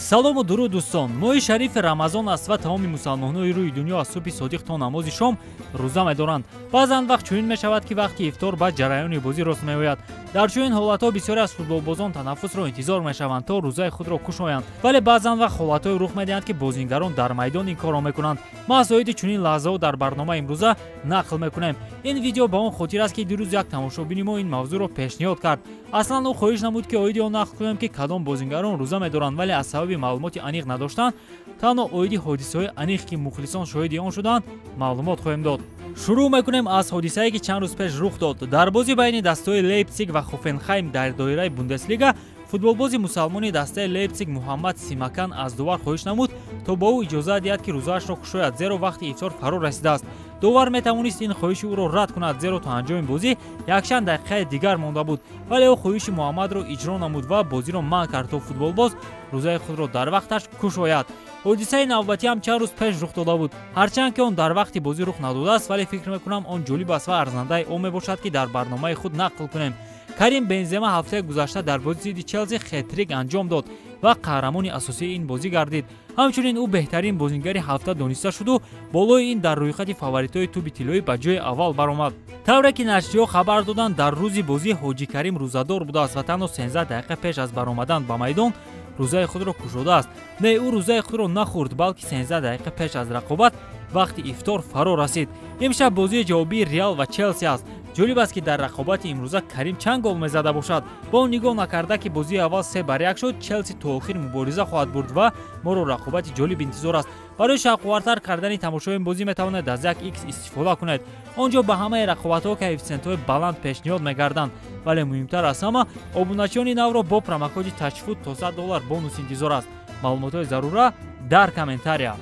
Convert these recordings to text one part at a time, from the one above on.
Салому дуруд дӯстон. Моҳи шарифи Рамазон аст ва тамоми мусалмонҳои рӯи дунё аз субҳи содиқ то намози шом рӯза медоранд. Баъзан вақт чунин мешавад, ки вақти ифтор ба ҷараёни бозӣ рост меояд. Дар чунин ҳолатҳо бисёре аз футболбозон танаффусро интизор мешаванд, то рӯзаи худро кушоянд. Вале баъзан вақт ҳолатҳое рух медиҳанд, ки бозингарон дар майдон ин корро мекунанд. Ма аз оиди чунин лаҳзаҳо дар барномаи имрӯза нақл мекунем. Ин видео ба он хотир аст, ки дирӯз як тамошобини мо ин мавзӯъро пешниҳод кард. Аслан ӯ хоҳиш намуд, ки оиди он нақл кунем, ки кадом бозингарон рӯза медоранд, вале аз сабаби маълумоти аниқ надоштан танҳо оиди ҳодисаҳои аниқ, ки мухлисон шоҳиди он шуданд, маълумот хоҳем дод. Шурӯъ мекунем аз ҳодисае, ки чанд рӯз пеш рух дод. Дар бозӣ байни дастаҳои Лейпсиг ва Хофенхайм дар доираи Бундеслига футболбози мусалмони дастаи Лейпсиг Муҳаммад Симакан аз довар хоҳиш намуд, то ба ӯ иҷозат диҳад, ки рӯзаашро кушояд, зеро вақти ифтор фаро расидааст. Довар метавонист ин хоҳиши ӯро рад кунад, зеро то анҷоми бозӣ якчанд дақиқаи дигар монда буд, вале ӯ хоҳиши Муҳаммадро иҷро намуд ва бозиро манъ кард, то футболбоз рӯзаи худро дар вақташ кушояд. Ҳодисаи навбатӣ ҳам чанд рӯз пеш рух дода буд. Ҳарчанд ки он дар вақти бозӣ рух надодааст, вале фикр мекунам, он ҷолиб аст ва арзандаи он мебошад, ки дар барномаи худ нақл кунем. Карим Бензема ҳафтаи гузашта дар бозӣ зидди Челси хет-трик анҷом дод ва қаҳрамони асосии ин бозӣ гардид. Ҳамчунин ӯ беҳтарин бозингари ҳафта дониста шуду болои ин дар рӯйхати фаворитҳои тӯби тиллоӣ ба ҷои аввал баромад. Тавре ки нашриҳо хабар доданд, дар рӯзи бозӣ Ҳоҷи Карим рӯзадор будааст ва танҳо 13 дақиқа пеш аз баромадан ба майдон рӯзаи худро кушодааст. Не, ӯ рӯзаи худро нахӯрд, балки 13 дақиқа пеш аз рақобат вақти ифтор фаро расид. Имшаб бозии ҷавобии Реал ва Челси аст. Ҷолиб аст, ки дар рақобати имрӯза Карим чанд гол мезада бошад. Бо он нигоҳ накарда, ки бозии аввал 3-1 шуд, Челси то охир мубориза хоҳад бурд ва моро рақобати ҷолиб интизор аст. Барои шавқовартар кардани тамошои ин бозӣ метавонед аз як икс истифода кунед. Он ҷо ба ҳамаи рақобатҳо коэффисиентҳои баланд пешниҳод мегарданд. Вале муҳимтар аз ҳама, обуначиёни навро бо промокоди TAJFOOT то $100 бонус интизор аст. Маълумотҳои зарура дар комментария.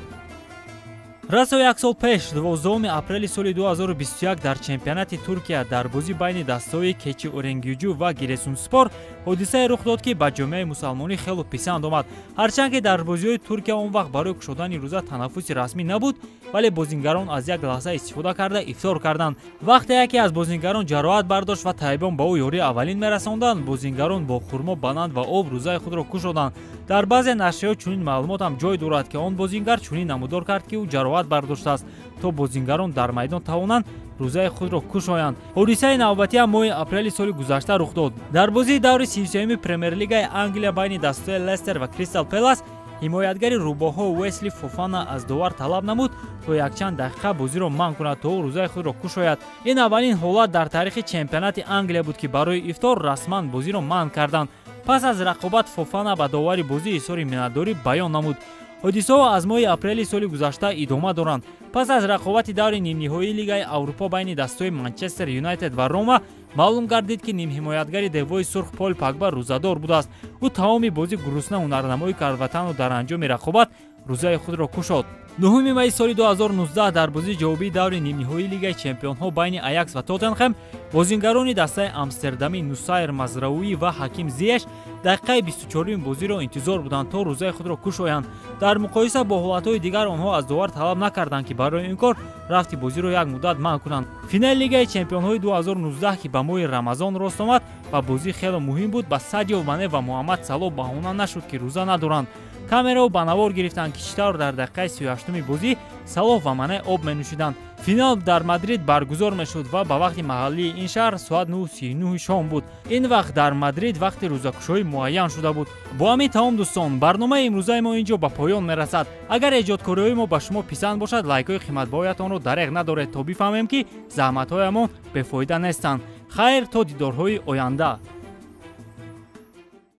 Расо як сол пеш, 12 апрели соли 2021, дар чемпионати Туркия дар бозӣ байни дастаҳои Кечиоренгюҷу ва Гиресунспор ҳодисае рух дод, ки ба ҷомеаи мусалмонӣ хело писанд омад. Ҳарчанд ки дар бозиҳои Туркия он вақт барои кушодани рӯза танаффуси расмӣ набуд, вале бозингарон аз як лаҳза истифода карда ифтор карданд. Вақте яке аз бозингарон ҷароҳат бардошт ва табибон ба ӯ ёрии аввалин мерасонданд, бозингарон бо хурмо, банан ва об рӯзаи худро кушоданд. Дар баъзе нашриҳо чунин маълумот ҳам ҷой дорад, ки он бозингар чунин намудор кард, ки ӯ ҷароҳат бардоштааст, то бозингарон дар майдон тавонанд рӯзаи худро кушоянд. Ҳодисаи навбатӣ ҳам моҳи апрели соли гузашта рух дод. Дар бозии даври 33-юми Премер-лигаи Англия байни дастаҳои Лестер ва Кристал Пелас ҳимоятгари рӯбоҳҳо Уэсли Фофана аз довар талаб намуд, то якчанд дақиқа бозиро манъ кунад, то ӯ рӯзаи худро кушояд. Ин аввалин ҳолат дар таърихи чемпионати Англия буд, ки барои ифтор расман бозиро манъ карданд. Пас аз рақобат Фофана ба довари бозӣ изҳори миннатдорӣ баён намуд. Ҳодисаҳо аз моҳи апрели соли гузашта идома доранд. Пас аз рақобати даври нимниҳоии Лигаи Аврупо байни дастаҳои Манчестер Юнайтед ва Рома маълум гардид, ки нимҳимоятгари девои сурх Пол Пагба рӯзадор будааст. Ӯ тамоми бозӣ гурусна ҳунарнамоӣ кард ва танҳо дар анҷоми рақобат рӯзаи худро кушод. 9 майи соли 2019 дар бозии ҷавобии даври нимниҳоии Лигаи чемпионҳо байни Аякс ва Тоттенхем бозингарони дастаи Амстердамӣ Нусайр Мазрауӣ ва Ҳаким Зиеш дақиқаи 24-юми бозиро интизор буданд, то рӯзаи худро кушоянд. Дар муқоиса бо ҳолатҳои дигар онҳо аз довар талаб накарданд, ки барои ин кор рафти бозиро як муддат манъ кунанд. Финали Лигаи чемпионҳои 2019, ки ба моҳи Рамазон рост омад ва бозӣ хело муҳим буд, ба Садио Мане ва Муҳаммад Салоҳ баҳона нашуд, ки рӯза надоранд. Камерао ба навор гирифтанд, ки чӣ тавр дар дақиқаи 38-уми бозӣ Салоҳ ва Мане об менӯшиданд. Финал дар Мадрид баргузор мешуд ва ба вақти маҳаллии ин шаҳр соат 9:39 шом буд. Ин вақт дар Мадрид вақти рӯзакушоӣ муайян шуда буд. Бо ҳамин тамом дӯстон, барномаи имрӯзаи мо ин ҷо ба поён мерасад. Агар эҷодкориҳои мо ба шумо писанд бошад, лайкҳои қиматбаҳоятонро дареғ надоред, то бифаҳмем, ки заҳматҳоямон бефоида нестанд. Хайр, то дидорҳои оянда.